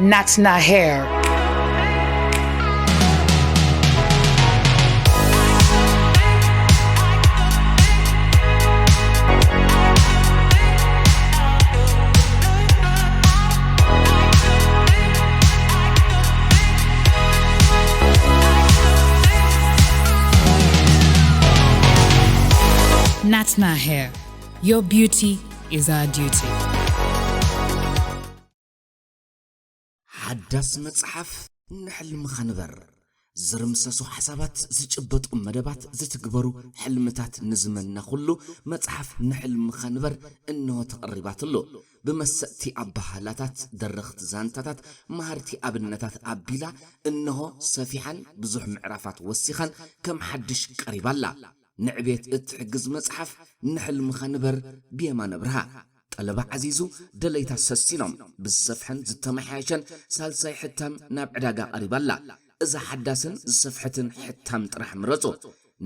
Natna hair. Natna hair. Your beauty is our duty. ሓዳስ መጽሓፍ ንሕልምኻ ንበር። ዝርምሰሱ ሓሳባት፣ ዝጭበጡ መደባት፣ ዝትግበሩ ሕልምታት ንዝመና ኩሉ መጽሓፍ ንሕልምኻ ንበር እንሆ ተቐሪባትሉ። ብመሰጥቲ ኣባህላታት፣ ደረኽቲ ዛንታታት፣ መሃርቲ ኣብነታት ኣቢላ እንሆ ሰፊሓን ብዙሕ ምዕራፋት ወሲኻን ከም ሓድሽ ቀሪባላ። ንዕቤት እትሕግዝ መጽሓፍ ንሕልምኻ ንበር ብየማነ ብርሃ። ጠለባ ዓዚዙ፣ ደለይታ ሰሲኖም፣ ብዝሰፍሐን ዝተመሓየሸን ሳልሳይ ሕታም ናብ ዕዳጋ ቀሪባላ። እዛ ሓዳስን ዝሰፍሐትን ሕታም ጥራሕ ምረጹ።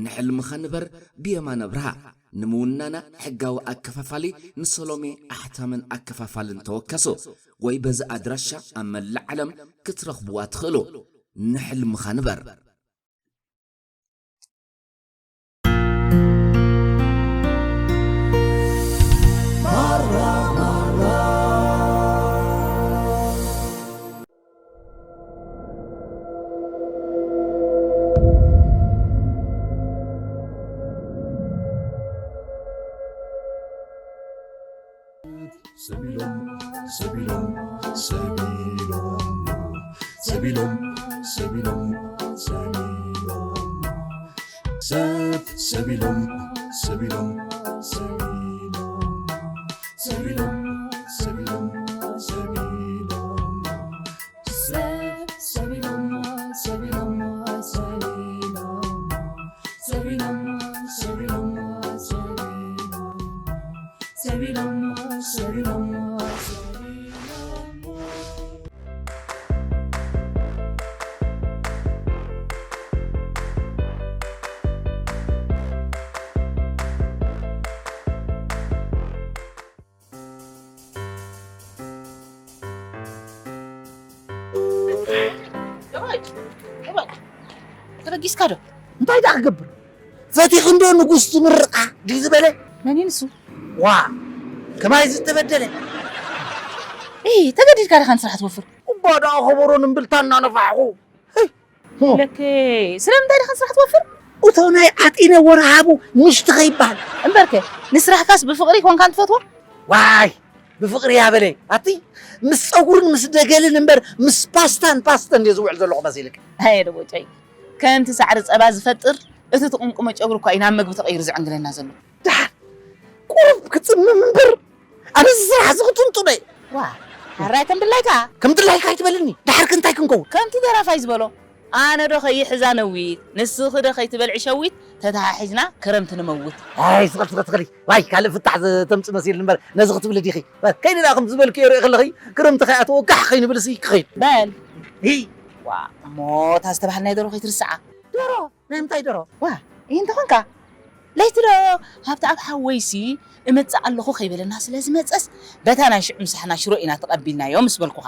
ንሕልምኻ ንበር ብየማነ ብርሃ። ንምውናና ሕጋዊ ኣከፋፋሊ ንሰሎሜ ኣሕታምን ኣከፋፋልን ተወከሱ፣ ወይ በዚ ኣድራሻ ኣብ መላእ ዓለም ክትረኽብዋ ትኽእሉ። ንሕልምኻ ንበር። ሰቢሎም፣ ሰቢሎም፣ ሰቢሎም፣ ሰቢሎም፣ ሰቢሎም፣ ሰቢሎም፣ ሰብ፣ ሰቢሎም፣ ሰቢሎም፣ ሰቢሎም፣ ሰቢሎም፣ ሰቢሎም፣ ሰቢሎም፣ ሰብ፣ ሰቢሎም፣ ሰቢሎም፣ ሰቢሎም፣ ሰቢሎም፣ ሰቢሎም፣ ሰቢሎም፣ ሰቢሎም፣ ሰቢሎም፣ ሰቢሎም። ተበጊስካ ዶ? እንታይ ደኣ ክገብር? ፈቲኺ እንዶ ንጉስ ትምርቓ ድዩ ዝበለ? መን እዩ ንሱ? ዋ፣ ከማይ ዝተበደለ። እይ፣ ተገዲድካ ዲኻ ንስራሕ ትወፍር? እባ ደኣ ከበሮን እምብልታን እናነፋሕኹ። ህይ፣ ሆ። ለከ፣ ስለምንታይ ዲኻ ንስራሕ ትወፍር? እቶ ናይ ዓጢነ ወርሃቡ ምሽትኸ ይበሃል። እምበርከ፣ ንስራሕካስ ብፍቕሪ ኮንካን ትፈትዎ? ዋይ፣ ብፍቕሪ እያ በለ። ኣቲ፣ ምስ ጸጉርን ምስ ደገልን እምበር ምስ ፓስታን ፓስተን እየ ዝውዕል ዘለኹ መሲልክ። ኣየ ደቦጨይ፣ ከምቲ ሳዕሪ ጸባ ዝፈጥር፣ እቲ ትቕምቅሞ ጨጉሪ እኳ እዩ ናብ መግቢ ተቐይሩ ዝዕንግለና ዘሎ። ደሓን፣ ቁሩብ ክጽምም እምበር፣ ኣነ እዚ ስራሕ እዚ ክጥንጥኖ እየ። ዋ፣ ሕራይ ከም ድላይካ። ከም ድላይካ ኣይትበልኒ። ደሓር ከ እንታይ ክንከውን? ከምቲ ደራፋይ ዝበሎ፣ ኣነ ዶ ከይሕዛ ነዊት፣ ንስኺ ዶ ከይትበልዒ ሸዊት፣ ተተሓሒዝና ክረምቲ ንመውት። ኣይ፣ ስቕል፣ ስቕል፣ ስቕል። ዋይ፣ ካልእ ፍታሕ ዘ-፣ ተምጽእ መሲልኒ እምበር፣ ነዚ ክትብሊ ዲኺ? ከይዲ ደኣ ከም ዝበልክዮ ርኢ ከለኺ፣ ክረምቲ ከይኣተወ ጋሕ ከይንብልሲ ክኸይድ። በል። ሂ። ዋ፣ እሞ እታ ዝተባህልናዮ ደርሆ ከይትርስዓ። ደርሆ? ናይ ምንታይ ደርሆ? ዋ፣ ይህ እንተኾንካ፣ ለይቲ ዶ ሃብተኣብ ሓወይሲ እመጽእ ኣለኹ ከይበለና ስለ ዝመጸስ፣ በታ ናይ ሽዑ ምሳሕና ሽሮ ኢና ተቐቢልናዮ ምስ በልኩኻ፣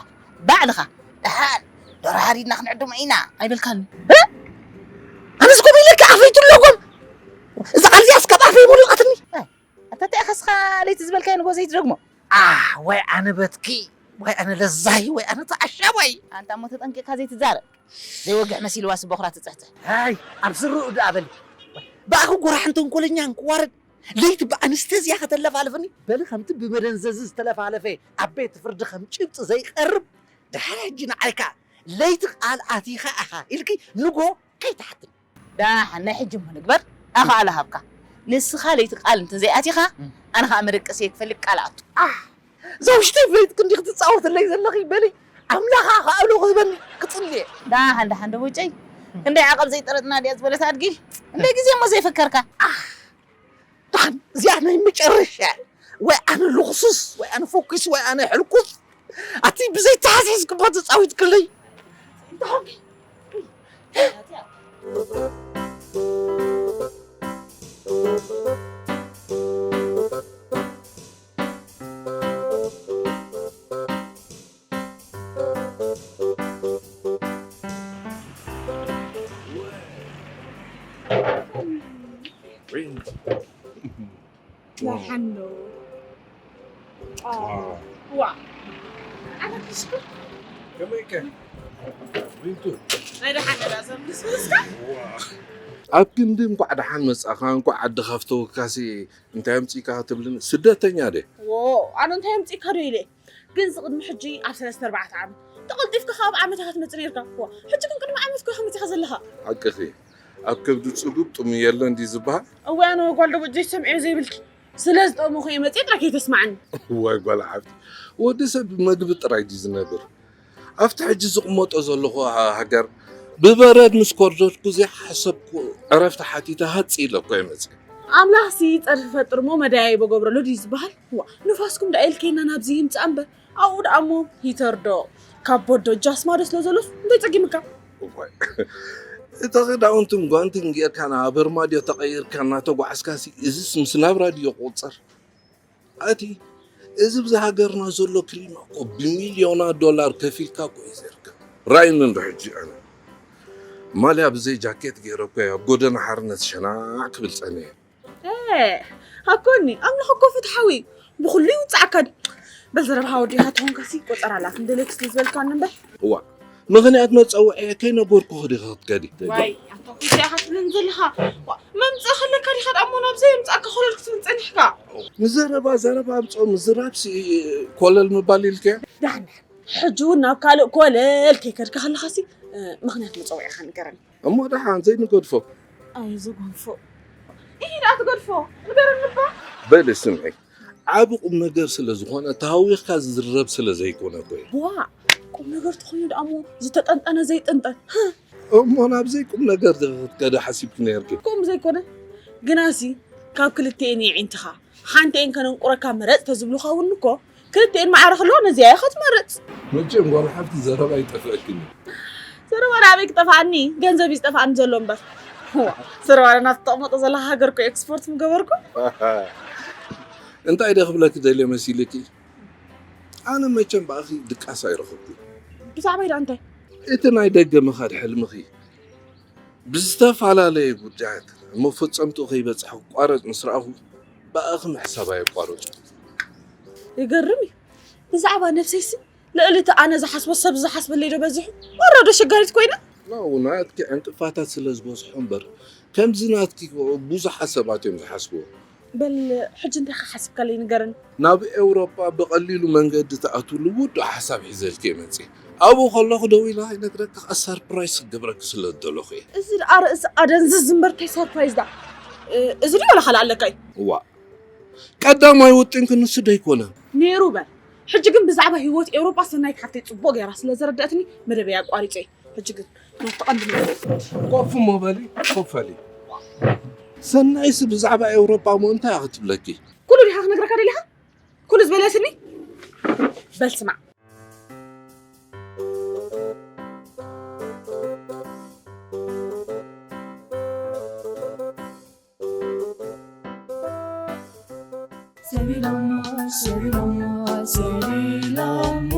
ባዕልኻ፣ ደሓን፣ ደርሆ ሓሪድና ክንዕድሞ ኢና ኣይበልካኒ? እ? ኣነስ ከምኡ ኢለካ ኣፈይ ትለጎም? እዛ ቃል እዚኣስ ካብ ኣፈይ ሞሊቓትኒ። ኣይ፣ ኣታ እንታይ ኢኻ እስኻ ለይቲ ዝበልካዮ ንጎ ዘይትደግሞ? ኣህ፣ ወይ ኣነ በትኪ፣ ወይ ኣነ ለዛይ፣ ወይ ኣነ ተዓሻ፣ ወይ ኣንታ እሞ ተጠንቂቕካ ዘይትዛረብ። ዘይወግሕ መሲልዋስ ቦኽራ ትጽሕጽሕ። ኣይ፣ ኣብ ስርኡ ደኣ በሊ። ብኣኺ ጎራሕን ተንኮለኛን ክዋረድ፣ ለይቲ ብኣንስተዝያ ከተለፋልፍኒ? በሊ ከምቲ ብመደንዘዚ ዝተለፋለፈ ኣብ ቤት ፍርዲ ከም ጭብጢ ዘይቀርብ፣ ድሕሪ ሕጂ ንዓይ ከኣ ለይቲ ቃል ኣቲኻ ኢኻ ኢልኪ ንጎ ከይትሓትኒ። ደሓን ናይ ሕጂ እሞ ንግበር፣ ኣኽኣሎ ሃብካ። ንስኻ ለይቲ ቃል እንተዘይኣቲኻ፣ እም። ኣነ ኸኣ መደቀሲ ክፈልግ ቃል ኣቱ። ኣሕ! እዛ ውሽጠይ ፍለይትኪ እንዲኺ ትጻወትለይ ዘለኺ በሊ። ኣምላኽ ኣኽኣሎ ክህበኒ ክጽሊ እየ። ደሓን፣ ደሓን ደቦጨይ። ክንደይ ዓቐብ ዘይጠረጥና ድያ ዝበለት ኣድጊ? ክንደይ ግዜ እሞ ዘይፈከርካ? ኣሕ! ደሓን እዚኣ ናይ መጨረሻ እያ። ወይ ኣነ ልኽሱስ፣ ወይ ኣነ ፈኲስ፣ ወይ ኣነ ሕልኩስ። ኣቲ ብዘይተሓስሒስክባ ተጻዊትክለይ። ደሓን። ዋ ኣነክስኩ ከመይከ ዊንቱ ናይ ደሓን ደራ ዘምልስ ምስካ ኣብ ክንዲ እንኳዕ ደሓን መጻኻ እንኳዕ ዓዲ ካፍተወካሲ እንታይ ኣምጺካ ክትብልኒ ስደተኛ ደ ዎ ኣነ እንታይ ኣምጺካ ዶ ኢለ ግን ዝቕድሚ ሕጂ ኣብ ሰለስተ ኣርባዕተ ዓመት ተቐልጢፍካ ካብ ዓመት ኢኻ ትመጽእ ነርካ ዋ ሕጂ ግን ቅድሚ ዓመት ኮ ከመጺኻ ዘለኻ ሓቅኺ ኣብ ከብዲ ጽጉብ ጥሙይ የለን ድዩ ዝበሃል እዋኖ ጓል ደቦ ጀይ ሰምዕዮ ዘይብልኪ ስለ ዝጠሙኹ እየ መፅእ ጥራይ ከይተስማዕኒ። እዋይ ጓል ሓፍቲ፣ ወዲ ሰብ ብመግቢ ጥራይ ድዩ ዝነብር? ኣብቲ ሕጂ ዝቕመጦ ዘለኹ ሃ- ሃገር ብበረድ ምስ ኮርደድኩ ዘይሓሰብኩ ዕረፍቲ ሓቲተ ሃፅ ኢለ እኮ እየ መፅእ። ኣምላኽሲ ፀድፊ ፈጥር እሞ መደያይቦ ገብረሉ ድዩ ዝበሃል? ዋ ንፋስኩም ደኣ ኢልከይና ናብዚ ይምፃእ እምበር ኣብኡ ደኣ እሞ ሂተር ዶ ካቦት ዶ ጃስማ ዶ ስለ ዘሎስ እንታይ ፀጊምካ? እዋይ፣ እቲ ክዳውንትን ጓንትን ጌርካ ናብ ኣርማድዮ ተቐይርካ እናተጓዓዝካሲ እዝስ ምስ ናብራ ድዮ ክቑጸር? ኣቲ እዚ ብዚ ሃገርና ዘሎ ክሊማ እኮ ብሚልዮናት ዶላር ከፊልካ እኮ እዩ ዝርከብ። ርኣይኒ እንዶ ሕጂ ኣነ ማልያ ብዘይ ጃኬት ገይረ እኮ እየ ኣብ ጎደና ሓርነት ሸናዕ ክብል ጸኒሐ። ኤ፣ ሃኮኒ፣ ኣምላኽ እኮ ፍትሓዊ እዩ። ብኹሉ ይውጻዓካ ድዩ? በል ዘረባኻ ወዲእካ ተኾንካሲ ቆጸራ ኣላ። ክንደለይ ክስሊ ዝበልካኒ እምበር። እዋ፣ ምኽንያት መጸውዒ ከይነገርኩኺ ዲኺ ክትከዲ? ዋይ፣ ኣንታ ኩርሲ ኢኻ ትብለኒ ዘለኻ። ዋ፣ መምጽእ ከለካ ዲኻ ደኣ እሞ ናብ ዘየምጻእካ ኮለል ክትብል ጸኒሕካ? ንዘረባ ዘረባ ኣምጽኦ ምዝራብሲ ኮለል ምባል ኢልክዮ? ዳሕና፣ ሕጂ እውን ናብ ካልእ ኮለል ከይከድካ ከለኻሲ፣ እ፣ ምኽንያት መጸውዒኻ ንገረኒ። እሞ ደሓን ዘይንገድፎ። ኣይ ዝገድፎ። ኢሂድ ኣትገድፎ። ንገረኒ እባ። በሊ ስምዒ። ዓቢ ቁም ነገር ስለ ዝኾነ ተሃዊኽካ ዝዝረብ ስለ ዘይኮነ እኮ እዩ። ዋእ! ቁም ነገር ተኾይኑ ደኣ እሞ ዝተጠንጠነ ዘይጥንጠን። እሞ ናብ ዘይቁም ነገር ዶ ክትከዲ ሓሲብኪ ነይርኪ? ከምኡ ዘይኮነ ግናሲ ካብ ክልቲኤን የዒንትኻ ሓንቲኤን ከነንቁረካ ምረጽ ተዝብሉኻ እውን እኮ ክልቲኤን ማዕረ ክህልዋ ነዚኣ ኢኻ ትመርጽ። መቸም ጓል ሓፍቲ ዘረባ ኣይጠፍኣክን እዩ። ዘረባ ንኣበይ ክጠፍኣኒ? ገንዘብ እዩ ዝጠፍኣኒ ዘሎ እምበር። ዋ፣ ዘረባ ናብቲ ተቕመጦ ዘለኻ ሃገር እኮ ኤክስፖርት ምገበርኩ። እንታይ ዶ ክብለኪ ደልየ መሲልኪ? ኣነ መቸም ብኣኺ ድቃስ ኣይረኸብኩን። ብዛዕባይ ደኣ እንታይ? እቲ ናይ ደገ ምኻድ ሕልምኺ ብዝተፈላለየ ጉዳያት መፈጸምትኡ ከይበጽሐ ክቋረጽ ምስ ረኣኹ ብኣኺ ምሕሳብ ኣየቋረጽኩን። ይገርም እዩ። ብዛዕባ ነብሰይሲ ልዕሊ እቲ ኣነ ዝሓስቦ ሰብ ዝሓስበለይ ዶ በዚሑ? ወረዶ ሸጋሪት ኮይነ? ናው ናትኪ ዕንቅፋታት ስለ ዝበዝሑ እምበር ከምዚ ናትኪ ብዙሓት ሰባት እዮም ዝሓስብዎ። በል ሕጂ እንታይ ኢኻ ሓሲብካለይ ንገረኒ። ናብ ኤውሮጳ ብቐሊሉ መንገዲ ትኣትውሉ ውዱእ ሓሳብ ሒዘልኪ እየ መጺአ። ኣብኡ ከለኹ ደው ኢለ ከይነግረኪ ከኣ ሰርፕራይዝ ክገብረኪ ስለ ዝደለኹ እየ። እዚ ደኣ ርእሲ ኣደንዝዝ እምበር እንታይ ሰርፕራይዝ ደኣ? እ፣ እዚ ድዩ ዋላ ካልእ ኣለካ እዩ? እዋእ፣ ቀዳማይ ውጥንኪ ንሱ ዶ ኣይኮነን? ነይሩ በል። ሕጂ ግን ብዛዕባ ህይወት ኤውሮጳ ሰናይት ሓፍተይ ጽቡቕ ገይራ ስለ ዘረደኣትኒ መደበይ ኣቋሪጸ እየ። ሕጂ ግን ናብቲ ቀንዲ ነገር። ኮፍ እሞ በሊ፣ ኮፍ በሊ። ሰናይሲ ብዛዕባ ኤውሮጳ እሞ እንታይ እያ ክትብለኪ? ኩሉ ዲኻ ክነግረካ ደሊኻ? ኩሉ ዝበለትኒ? በል ስማዕ። ሰሪላማ ሰሪላማ ሰሪላማ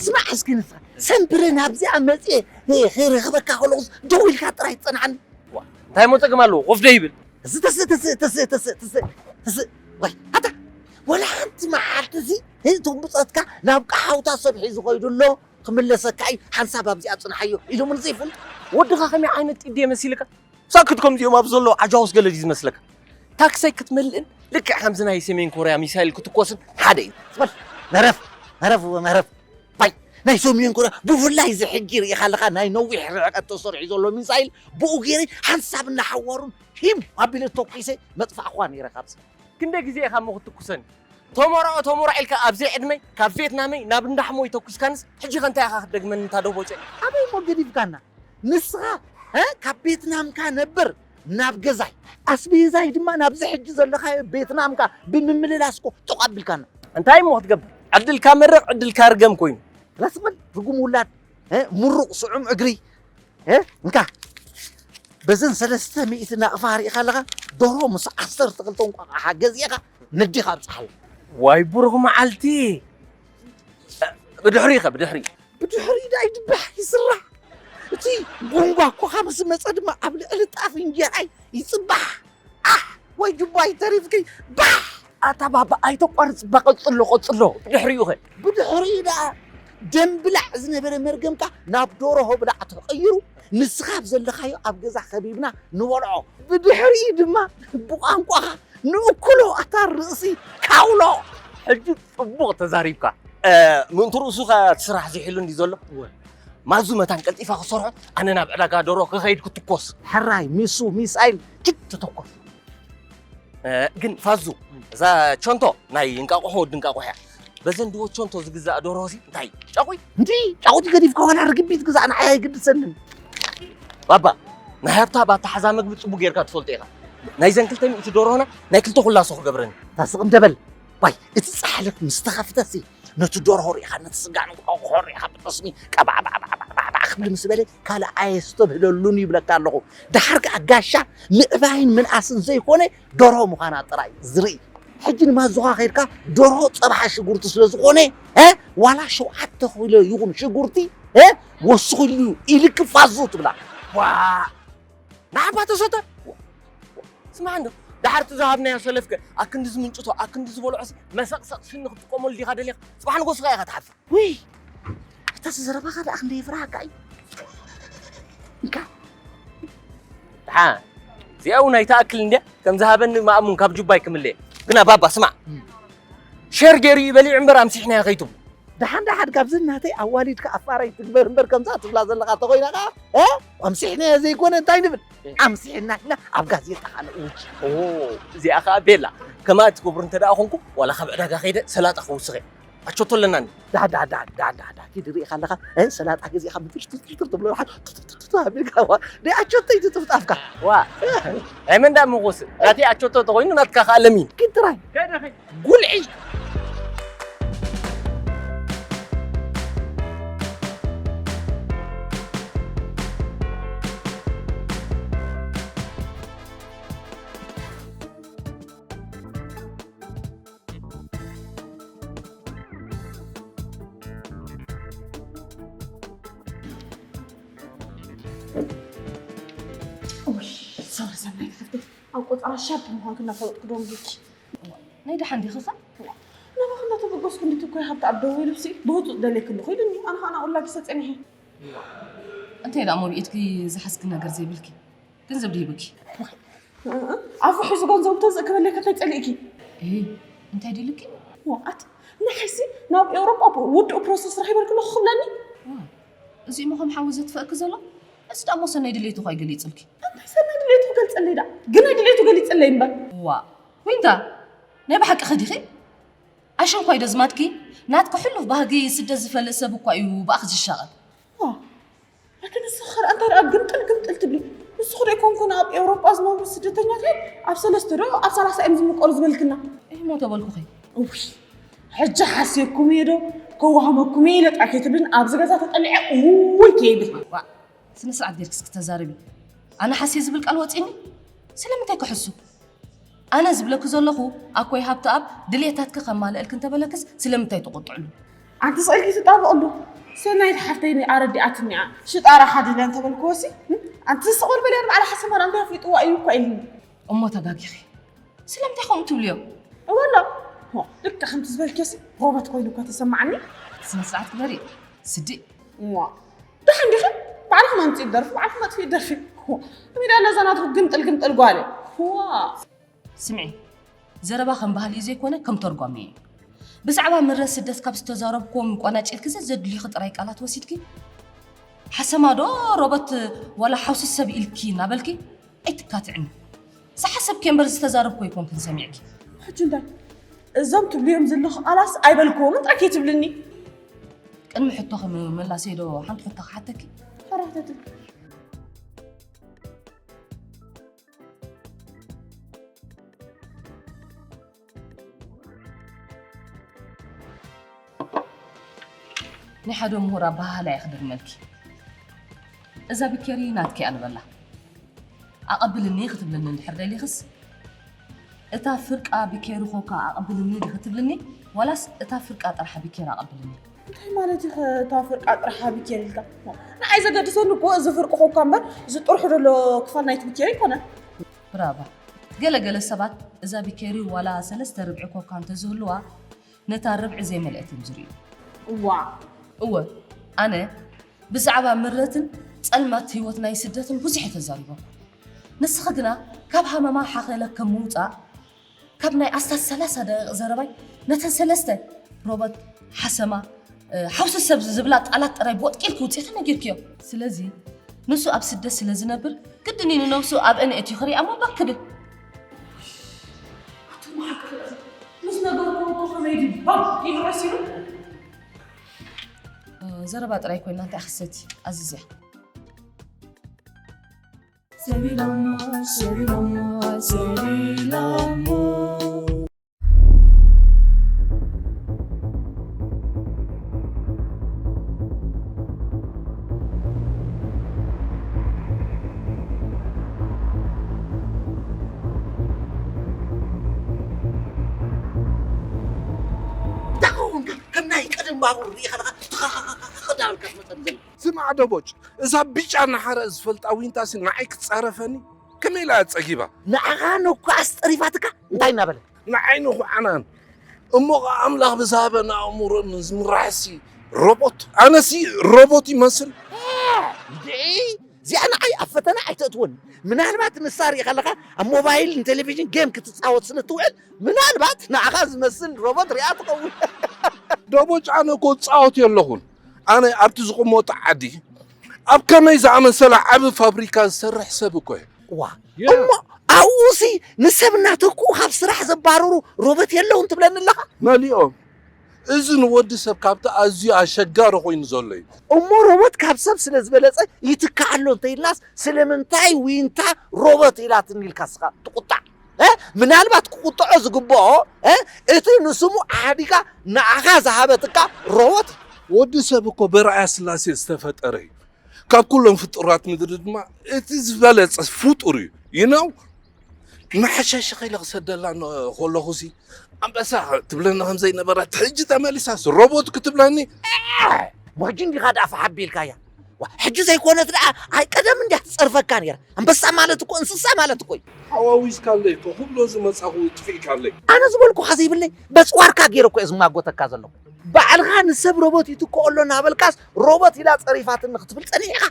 ስማዕ እስኪ ንስኻ ሰንብረ ናብዚኣ መፅየ ክረኽበካ ከለኹስ ደው ኢልካ ጥራይ ትፀንሓኒ እንታይ ሞ ፀገም ኣለዎ ኮፍ ዶ ይብል እዚ ተስእ ተስእ ተስእ ተስእ ተስእ ተስእ ወይ ኣታ ወላ ሓንቲ መዓልቲ እዚ እቶም ብፀትካ ናብ ቃሓውታ ሰብ ሒዙ ከይዱ ኣሎ ክምለሰካ እዩ ሓንሳብ ኣብዚኣ ፅንሓዮ ኢሎምኒ ዘይፈልጡ ወድኻ ከመይ ዓይነት ጢድ እየ መሲልካ ሳክት ከምዚኦም ኣብ ዘሎ ዓጃውስ ገለ ድዩ ዝመስለካ ታክሰይ ክትመልእን ልክዕ ከምዚ ናይ ሰሜን ኮርያ ሚሳይል ክትኮስን ሓደ እዩ ዝበል መረፍ መረፍ መረፍ ባይ ናይ ሰሜን ኮርያ ብፍላይ እዚ ሕጂ ርኢኻ ኣለኻ ናይ ነዊሕ ርሕቀት ተሰሪሑ ዘሎ ሚሳይል ብኡ ገይረ ሓንሳብ እናሓወሩን ሂም ኣቢለ ተኩሰ መጥፋእኳ ነይረ ካብዚ። ክንደይ ግዜ ኢኻ እሞ ክትትኩሰኒ? ተሞራኦ ተሞራ ኢልካ ኣብ ዘይዕድመይ ካብ ቬትናመይ ናብ እንዳሕሞይ ተኩስካንስ ሕጂ ከ እንታይ ኢኻ ክትደግመኒ እታ ደቦጨ? ኣበይ እሞ ገዲፍካና? ንስኻ እ ካብ ቬትናምካ ነበር ናብ ገዛይ ኣስቤዛይ ድማ ናብዚ ሕጂ ዘለኻዮ ቬትናምካ ብምምልላስ እኮ ጥቕ ኣቢልካና። እንታይ እሞ ክትገብር ዕድልካ መርቕ ዕድልካ ርገም ኮይኑ። ላስመል ርጉም ውላድ እ ምሩቕ ስዑም እግሪ እ እንካ በዘን ሰለስተ ሚእቲ ናቕፋ ርኢኻ ኣለኻ ደሮ ምስ ዓሰርተ ክልተ እንቋቑሓ ገዚእኻ ነዲኻ ኣብፅሓላ። ዋይ ብሩኽ መዓልቲ ብድሕሪኸ ብድሕሪ ብድሕሪ ዳይ ድባሕ ይስራሕ። እቲ ቡንጓ እኮ ካብ ዝመፀ ድማ ኣብ ልዕሊ ጣፍ እንጀራይ ይፅባሕ። ኣሕ ወይ ጁባይ ተሪፍኪ ባሕ። ኣታ ባባ ኣይተቋርፅ፣ በቐፅሎ ቀፅሎ። ብድሕሪኡ ኸ? ብድሕሪኡ ደኣ ደም ብላዕ ዝነበረ መርገምካ ናብ ደርሆ ብላዕ ተቐይሩ፣ ንስኻ ኣብ ዘለኻዮ ኣብ ገዛ ከቢብና ንበልዖ። ብድሕሪኡ ድማ ብቋንቋኻ ንእክሎ ኣታ ርእሲ ካውሎ። ሕጂ ጽቡቕ ተዛሪብካ። ምእንቲ ርእሱ ኸ እቲ ስራሕ ዝሒሉ እንዲ ዘሎ? እወ። ማዙ መታን ቀልጢፋ ክሰርሖ፣ ኣነ ናብ ዕዳጋ ደሮ ክኸይድ ክትኮስ። ሕራይ ሚሱ ሚሳይል ጅት ተተኮስ። ግን ፋዙ፣ እዛ ቸንቶ ናይ እንቃቑሖ ወዲ እንቃቑሖ እያ። በዘን ድወ ቸንቶ ዝግዛእ ደርሆ ሲ እንታይ? ጫቑይ? እንዲ ጫቑቲ ገዲፍካ ዋላ ርግቢት ግዛእ ንዓይ ኣይግድሰንን። ባባ፣ ናይ ሃብታ ባታ ሓዛ መግቢ ጽቡቅ ጌርካ ትፈልጦ ኢኻ። ናይዘን ክልተ ሚእቲ ደርሆና ናይ ክልተ ኩላሶ ክገብረኒ። ታስቕ እንደበል። ባይ፣ እቲ ጻሕሊ ምስ ተኸፍተሲ ነቲ ደርሆ ርኢኻ፣ ነቲ ስጋ እንቋቑሖ ርኢኻ ብጠስሚ ቀባዕባዕባዕባዕ ክብል ምስ በለ ካልእ ኣየስተብህለሉን ይብለካ ኣለኹ። ደሓር ከኣ ጋሻ ምእባይን ምንኣስን ዘይኮነ ደርሆ ምዃና ጥራይ ዝርኢ። ሕጂ ንማዞኻ ከይድካ ደርሆ ጸብሓ ሽጉርቲ ስለ ዝኾነ፣ እ፣ ዋላ ሸውዓተ ኪሎ ይኹን ሽጉርቲ፣ እ፣ ወስኹሉ ኢልክ ፋዙ ትብላ። ዋ! ንዓባ ተሰተ። ስማዕ እንዶ፣ ደሓር እቲ ዝሃብናዮ ሰለፍከ፣ ኣክንዲ ዝምንጭቶ፣ ኣክንዲ ዝበልዖ ሲ፣ መሰቕሰቕ ስኒ ክትጥቀመሉ ዲኻ ደሊኻ? ጽባሕ ንጎስኻ ኢኻ ትሓፍር። ውይ! እታ ዘረባኻ ደኣ ክንደይ ይፍርሃካ እዩ። እንካ። ደሓ፣ እዚኣ እውን ኣይትኣክል እንድያ፣ ከም ዝሃበኒ ማእሙን ካብ ጁባይ ክምለየ። ግና ባባ፣ ስማዕ። እም። ሸር ገይሩ እዩ በሊዑ እምበር ኣምሲሕናዮ ከይትብሉ። ደሓን ደሓን ካብዚ እናተይ ኣዋሊድካ ኣፋራይ ትግበር እምበር ከምዛ ትብላ ዘለኻ ተኾይና ኸዓ፣ እ? ኣምሲሕናዮ ዘይኮነ እንታይ ንብል? እ። ኣምሲሕና ኢልና ኣብ ጋዜጣ ኸዓ ንእውጅ። ኦ፣ እዚኣ ኸዓ ቤላ። ከምኣ ትገብሩ እንተ ደኣ ኾንኩም፣ ዋላ ካብ ዕዳጋ ከይደ ሰላጣ ክውስኽ እየ። ኣቾቶ ኣለናኒ። ዳ፣ ዳ፣ ዳ፣ ዳ፣ ዳ፣ ዳ፣ ኪድ ርኢኻ ኣለኻ? እ? ሰላጣ ገዚእኻ ብትሽ፣ ትሽ፣ ትሽ፣ ትሽ ትብሎ፣ ትሽ፣ ትሽ፣ ትሽ ኣቢልካ፣ ዋ። ናይ ኣቾቶ እዩ ትጥፍጣፍካ። ዋ። ናይ መን ደኣ ምቑስ? ናተይ ኣቾቶ ተኾይኑ ናትካ ኸዓ ለሚን። ኪድ ጥራይ። ከይደ፣ ከይደ። ጉልዒ። ውይ፣ ሶሪ ሰናይት ሓፍተይ፣ ኣብ ቆጸራ ሻርፕ ምዃንኪ እናፈለጥኩ ዶ እምቢልኪ? ናይ ደሓን ዲኺ ኸ? ናባኺ እናተበገስኩ እንድትኮይ ሃብቲ ኣብ ደወ ኢሉሲ ብህፁፅ ደልየኪ ኣለኹ ኢሉኒ። ኣነ ኸዓ ናብኡ ላጊሰ ፀኒሐ። እንታይ ደኣ ሞሪኤትኪ ዝሓዝኪ ነገር ዘይብልኪ? ገንዘብ ዶ ሂቡኪ? ኣፉ ሒዙ ገንዘቡ ተዝእክበለይ ከ እንታይ ጸሊእኪ? እይ፣ እንታይ ድልኪ? ዋት፣ ንሓይሲ ናብ ኤውሮጳ ብ-፣ ውድእ ፕሮሰስ ረኺበልኪ ኣለኹ ክብለኒ? ዋ፣ እዚ እሞ ከም ሓዊ ዘጥፍአኪ ዘሎ? እዚ ደኣ እሞ ሰናይ ድሌቱ እኮ ኣይገሊጽልኪ። እንታይ ሰናይ ድሌቱ ክገልጸለይ ደኣ? ግናይ ድሌቱ ገሊጸለይ እምበር። ዋ፣ ዊንታ፣ ናይ ብሓቂ ኸዲኺ? ኣሸንኳይ ዶ ዝማትኪ? ናትኪ ሕሉፍ ባህጊ ስደት ዝፈልጥ ሰብ እኳ እዩ ብኣኺ ዝሻቐል። ዋ፣ ኣቲ ንስኺ ኸ እንታይ ደኣ ግምጥል ግምጥል ትብሊ? ንስኺ ዶ ኣይኮንኩን ኣብ ኤውሮጳ ዝነብሩ ስደተኛታት ኣብ ሰለስተ ዶ ኣብ ሰላሳ እዮም ዝምቀሉ ዝበልክና? እሞ ተበልኩኺ። እውይ፣ ሕጂ ሓስየኩም እየ ዶ ከዋህመኩም እየ ኢለ ጥራይ ከይትብልን ኣብዚ ገዛ ተጠሊዐ እውይ ከይብል። ዋ፣ ስነ ስርዓት ጌርኪ እስኪ ተዛረቢ። ኣነ ሓስየ ዝብል ቃል ወጺኒ? ስለምንታይ ክሕሱ? ኣነ ዝብለኪ ዘለኹ፣ ኣኮይ ሃብተኣብ ድልየታትኪ ከማልእልኪ እንተበለክስ ስለምንታይ ትቆጥዕሉ? ኣንቲ ስቕ ኢልኪ ትጣበቕሉ። ሰናይት ሓፍተይ ኣረዲኣትኒ እያ። ሽጣራ ሓዲለ እንተበልክዎሲ፣ ኣንቲ ስቕ በል በልያ ንባዕላ ሓሰማ እንታይ ኣፍሊጥዋ እዩ እኮ ኢልኒ። እሞ ተጋጊኺ። ስለምንታይ ከምኡ ትብልዮ? እወ ኣሎ። ሆ፣ ልክዕ ከምቲ ዝበልክዮሲ ጎበት ኮይኑ እኮ ተሰማዓኒ። ስነ ስርዓት ግበሪ። ስዲ። እዋ። ደሓን ዲኺ? ባዕልኹም ኣምፅኡ ደርፊ፣ ባዕልኹም ኣጥፍኡ ደርፊ። ሆ፣ ሚድያ ነዛ ናትኹ ግምጥል ግምጥል ጓል። ዋ። ስምዒ፣ ዘረባ ከም ባህሊ እዩ ዘይኮነ፣ ከም ተርጓሚ እዩ። ብዛዕባ ምረት ስደት ካብ ዝተዛረብክዎም ቆናጭልኪ ዘ-፣ ዘድልዩኺ ጥራይ ቃላት ወሲድኪ፣ ሓሰማ ዶ ሮቦት ዋላ ሓውሲ ሰብ ኢልኪ እናበልኪ ኣይትካትዕኒ። ዝሓሰብኪ እምበር ዝተዛረብኩ ኣይኮንክን ሰሚዕኪ። ሕጂ እንታይ? እዞም ትብልዮም ዘለኹ ቃላስ ኣይበልክዎምን ጥራይ ከይትብልኒ። ቅድሚ ሕቶኺ ምላሰይ ዶ ሓንቲ ሕቶ ክሓተኪ? ሕራይ ሕተትኒ። ናይ ሓደ ምሁር ኣበሃህላ እየ ክደግመልኪ። እዛ ብኬሪ ናትኪ እያ ንበላ። ኣቐብልኒ ክትብልኒ እንድሕር ደሊኽስ፣ እታ ፍርቃ ብኬሪ ኮካ ኣቐብልኒ ዲኺ ትብልኒ፣ ዋላስ እታ ፍርቃ ጥራሕ ብኬሪ ኣቐብልኒ? እንታይ ማለት እዩ? ከ-፣ እታ ፍርቃ ጥራሕ ሃቢ ኬር ኢልካ? ንዓይ ዘገድሰኒ እኮ እዚ ፍርቂ ኮካ እምበር፣ እዚ ጥርሑ ዘሎ ክፋል ናይቲ ቢኬሪ ኣይኮነን። ብራባ። ገለ ገለ ሰባት እዛ ቢኬሪ ዋላ ሰለስተ ርብዒ ኮካ እንተዝህልዋ፣ ነታ ርብዒ ዘይመልአት እዮም ዝርእዩ። እዋ። እወ፣ ኣነ ብዛዕባ ምረትን ጸልማት ህይወት ናይ ስደትን ብዙሕ እየ ተዛሪቦ። ንስኺ ግና ካብ ሃመማ ሓኸለ ከም ምውጻእ፣ ካብ ናይ ኣስታት ሰላሳ ደቂቕ ዘረባይ ነተን ሰለስተ ሮበት፣ ሓሰማ፣ እ፣ ሓውሲ ሰብ ዝብላ ቃላት ጥራይ ብወጥቂልኪ ውጽኢት ነጊርክዮ። ስለዚ ንሱ ኣብ ስደት ስለ ዝነብር ግድን እዩ ንነብሱ ኣብ እነ እትዩ ክሪኣ እሞ ባክ ክብል። ኣቱም ሓቂ ክእዚ ምስ ነገርኩ እኮ ከመይ ድዩ ባክ ኢሉ ረሲኑ? እ፣ ዘረባ ጥራይ ኮይና እንታይ ክሰቲ ኣዚዝያ። ሰሊላሞ፣ ሰሊላሞ፣ ሰሊላሞ። እንታይ ኸውን ከ? ከም ናይ ቀደም ባቡር ርኢኻ ኣለኻ? ትኸኸኸኸኸ እንዳበልካ ትመጸኒ ዘሎ። ስማዕ ደቦጭ፣ እዛ ብጫ ናሓረ ዝፈልጣ ዊንታሲ ንዓይ ክትጻረፈኒ? ከመይ ኢላ እያ ጸጊባ? ንዓኻ ነኳስ ጸሪፋትካ? እንታይ እናበለት? ንዓይ ንኹዓናን እሞ ኸዓ ኣምላኽ ብዝሃበና ኣእምሮ ንምምራሕሲ ሮቦት? ኣነሲ ሮቦት ይመስል? እንድዒ፣ እዚኣ ንዓይ ኣብ ፈተና ኣይተእትወኒ። ምናልባት ንሳ ርኢ ከለኻ ኣብ ሞባይል ንቴሌቪዥን ጌም ክትጻወት ስለ እትውዕል፣ ምናልባት ንዓኻ ዝመስል ሮቦት ሪኣ ትኸውን። ደቦጭ፣ ኣነ እኮ እጻወት የለኹን። ኣነ ኣብቲ ዝቕመጦ ዓዲ ኣብ ከመይ ዝኣመሰለ ዓቢ ፋብሪካ ዝሰርሕ ሰብ እኮ እየ። እዋ፣ የ- እሞ ኣብኡሲ ንሰብ እናተክኡ ካብ ስራሕ ዘባረሩ ሮቦት የለውን ትብለኒ ኣለኻ? መሊኦም። እዚ ንወዲ ሰብ ካብቲ ኣዝዩ ኣሸጋሪ ኮይኑ ዘሎ እዩ። እሞ ሮቦት ካብ ሰብ ስለ ዝበለጸ ይትካእ ኣሎ እንተኢልናስ ስለምንታይ ዊንታ ሮቦት ኢላትኒ ኢልካ እስኻ ትቁጣዕ? እ? ምናልባት ክቁጥዖ ዝግብኦ፣ እ? እቲ ንስሙ ኣሕዲጋ ንዓኻ ዝሃበትካ ሮቦት እዩ። ወዲ ሰብ እኮ በርኣያ ስላሴ ዝተፈጠረ እዩ። ካብ ኩሎም ፍጡራት ምድሪ ድማ እቲ ዝበለጸ ፍጡር እዩ። You know? መሐሸሺ ኸይለ ክሰደላ ነ-፣ ከለኹሲ ኣንበሳ ትብለኒ ከም ዘይነበረት፣ ሕጂ ተመሊሳስ ሮቦት ክትብለኒ? እ! ወጂ እንዲኻ ደኣ ፈሓ ኣቢልካያ። ዋ፣ ሕጂ ዘይኮነት ደኣ ኣይ ቀደም እንድያ ትጸርፈካ ነይራ። ኣንበሳ ማለት እኮ እንስሳ ማለት እኮ እዩ። ሓዋዊስካለይ እኮ፣ ክብሎ ዝመጻኹ ጥፊእካለይ። ኣነ ዝበልኩኻ ዘይብለይ በጽዋርካ ገይረ እኮ እየ ዝማጎተካ ዘለኹ። ባዕልኻ ንሰብ ሮቦት ይትክኦ ኣሎ እናበልካስ ሮቦት ኢላ ጸሪፋትኒ ክትብል ጸኒሕካ?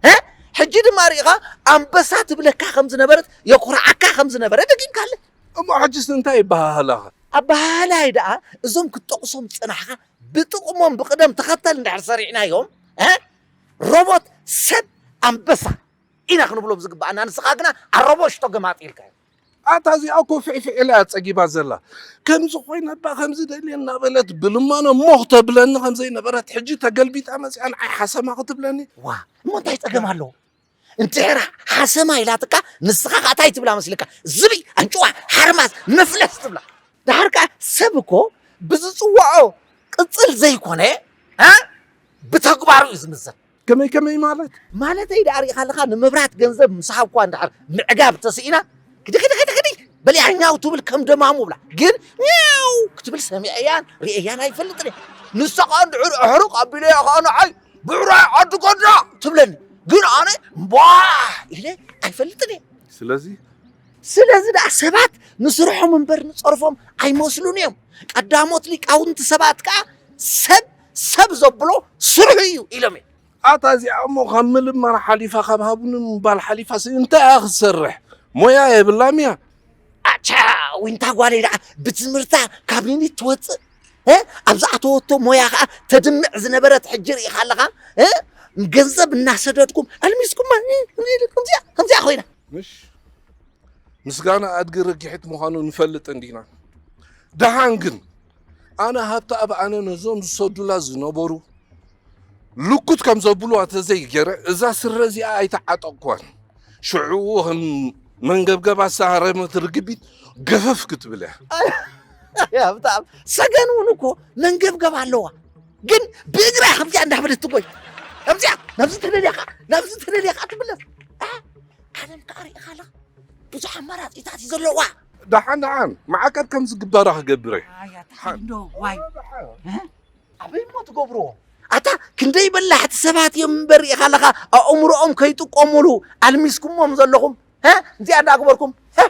እ? ሕጂ ድማ ርኢኻ ኣንበሳ ትብለካ ከም ዝነበረት፣ የኩርዓካ ከም ዝነበረ ደጊምካለ። እሞ ሕጅስ እንታይ ይበሃሃላኸ? ኣበሃህላይ ደኣ እዞም ክትጠቕሶም ዝጸናሕኻ ብጥቕሞም ብቕደም ተኸተል እንድሕር ሰሪዕናዮም፣ እ? ሮቦት፣ ሰብ፣ ኣንበሳ ኢና ክንብሎም ዝግብኣና። ንስኻ ግና ኣረቦሽቶ ገማጢ ኢልካዮ። ኣታ እዚኣ እኮ ፊዕፊዕ ኢላ እያ ጸጊባ ዘላ። ከምዚ ኮይነ እባ ከምዚ ደልየ እናበለት ብልማኖ ሞኽ ተብለኒ ከም ዘይነበረት ሕጂ ተገልቢጣ መጺኣ ንዓይ ሓሰማ ክትብለኒ? ዋ፣ እሞ እንታይ ጸገም ኣለዎ? እንድሕር ሓሰማ ኢላትካ ንስኻ ከኣ እንታይ ትብላ መስልካ? ዝብኢ፣ ኣንጭዋ፣ ሓርማዝ፣ መፍለስ ትብላ። ደሓር ከኣ ሰብ እኮ ብዝጽውዖ ቅጽል ዘይኮነ፣ እ? ብተግባሩ እዩ ዝምዘን። ከመይ ከመይ ማለት? ማለተይ ደኣ ሪኢኻ ኣለኻ፣ ንምብራት ገንዘብ ምስ ሃብኳ እንድሕር ምዕጋብ ተስኢና፣ ክዲ ክዲ ክዲ ክዲ በሊያ ኛው ትብል ከም ደማሙ ብላ። ግን ኛው ክትብል ሰሚዐያን ርእያን ኣይፈልጥን እየ። ንሳ ኸኣ እንድሕር ኣሕርቕ ኣቢለያ ኸኣ ንዓይ ብዕራይ ዓዲ ጎዳ ትብለኒ። ግን ኣነ እምቧ ኢለ ኣይፈልጥን እየ። ስለዚ? ስለዚ ደኣ ሰባት ንስርሖም እምበር ንጸርፎም ኣይመስሉን እዮም። ቀዳሞት ሊቃውንቲ ሰባት ከኣ ሰብ ሰብ ዘብሎ ስርሑ እዩ ኢሎም እዮም። ኣታ እዚኣ እሞ ካብ ምልማን ሓሊፋ፣ ካብ ሃቡኒ ምባል ሓሊፋ ሲ እንታይ እያ ክትሰርሕ? ሞያ የብላን እያ። ኣቻ፣ ዊንታ ጓለይ ደኣ ብትምህርታ ካብ ኒኒት ትወጽእ፣ እ? ኣብ ዝኣተወቶ ሞያ ከኣ ተድምዕ ዝነበረት ሕጂ ርኢኻ ኣለኻ፣ እ? ገንዘብ እናሰደድኩም ኣልሚስኩማ፣ እ? ከምዚኣ፣ ከምዚኣ ኮይና። ምሽ? ምስጋና ኣድጊ ርግሒት ምዃኑ ንፈልጥ እንዲና። ደሓን ግን፣ ኣነ ሃብቲ ኣብ ኣነ ነዞም ዝሰዱላ ዝነበሩ ልኩት ከም ዘብልዋ ተዘይገይረ፣ እዛ ስረ እዚኣ ኣይተዓጠቕኳን። ሽዑ ከም መንገብገባ ዝተሃረመት ርግቢት ገፈፍ ክትብል እያ። ያ፣ ብጣዕሚ ሰገን እውን እኮ መንገብገብ ኣለዋ። ግን ብእግራ ከምዚኣ እንዳበለት ትጎይ። ከምዚኣ፣ ናብዚ ተደልያ ኸዓ፣ ናብዚ ተደልያ ኸዓ ትምለስ። ኣ፣ ዓለም ከኣ ርኢኻ ኣለኻ። ብዙሕ ኣማራጺታት እዩ ዘለዋ። ደሓን፣ ደሓን፣ ማዕቀብ ከም ዝግበራ ክገብር እየ። ኣያ፣ ተሓንዶ፣ ዋይ። እ? ኣበይ እሞ ትገብርዎ? ኣታ ክንደይ በላሕቲ ሰባት እዮም እምበር፣ ኢኻ ኣለኻ ኣእምሮኦም ከይጥቀሙሉ ኣልሚስኩሞም ዘለኹም። ሀ? እዚኣ እንዳግበርኩም፣ ሀ?